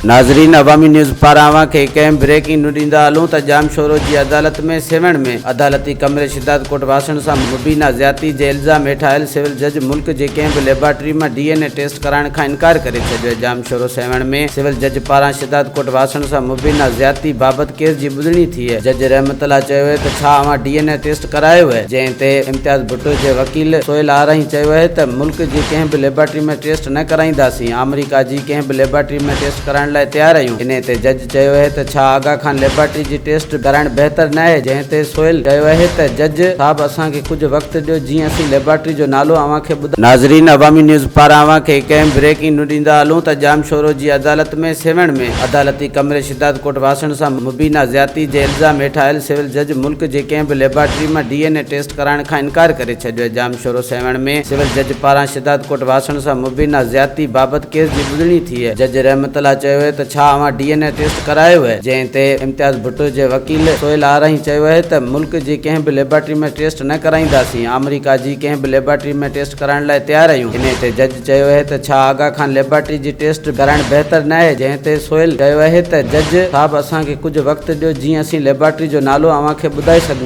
ناظرين عوامي نيوز پاران اوهان کي هڪ اهم بريڪنگ نيوز ڏيندا هلون ته ڄامشورو جي عدالت ۾ سيوهڻ ۾ عدالتي ڪمري شھدادڪوٽ واسڻ سان مبينا زيادتي جي الزام هيٺ آيل سول جج ملڪ جي ڪنهن به ليبارٽري مان ڊي اين اي ٽيسٽ ڪرائڻ کان انڪار ڪري ڇڏيو ڄامشورو سيوهڻ ۾ سول جج پاران شھدادڪوٽ واسڻ سان مبينا زيادتي بابت ڪيس جي ٻڌڻي ٿي جج رحمت الله چيو آهي ته ڇا اوهان ڊي اين اي ٽيسٽ ڪرايو آهي جنهن تي امتياز ڀٽو جي وڪيل سهيل آرائين چيو آهي ته ملڪ جي ڪنهن به ليبارٽري ۾ ٽيسٽ نه ڪرائينداسين، آمريڪا جي ڪنهن به ليبارٽري ۾ ٽيسٽ ڪرائڻ لاء تيار آهيون، انهي تي جج چيو اهي ته ڇا آغا خان ليبارٽري جي ٽيسٽ ڪرائڻ بهتر نه آهي، جنهن تي سهيل چيو اهي ته جج صاحب اسان کي ڪجهه وقت ڏيو جيئن اسين ليبارٽري جو نالو اوهان کي ٻڌايون. ناظرين عوامي نيوز پاران اوهان کي هڪ اهم بريڪنگ نيوز ڏيندا هلون ته ڄامشورو جي عدالت ۾ سيوهڻ ۾ عدالتي ڪمري شھدادڪوٽ واسڻ سان مبينا زيادتي جي الزام هيٺ آيل سول جج ملڪ جي ڪنهن به ليبارٽري مان ڊي اين اي ٽيسٽ ڪرائڻ کان انڪار ڪري ڇڏيو ڄامشورو سيوهڻ ۾ سول جج پاران شھدادڪوٽ واسڻ سان مبينا زيادتي بابت ڪيس جي ٻڌڻي ٿي جج رحمت الله چيو آهي ته ڇا اوهان ڊي اين اي ٽيسٽ ڪرايو آهي جنهن تي امتياز ڀٽو جي وڪيل سهيل آرائين چيو آهي ته ملڪ جي ڪنهن به ليبارٽري ۾ ٽيسٽ نه ڪرائينداسين آمريڪا جي ڪنهن به ليبارٽري ۾ ٽيسٽ ڪرائڻ لاء تيار آهيون انهي تي جج چيو اهي ته ڇا آغا خان ليبارٽري جي ٽيسٽ ڪرائڻ بهتر نه آهي؟ جنهن تي سهيل چيو اهي ته جج صاحب اسان کي ڪجهه وقت ڏيو جيئن اسين ليبارٽري جو نالو اوهان کي ٻڌائي سگهون.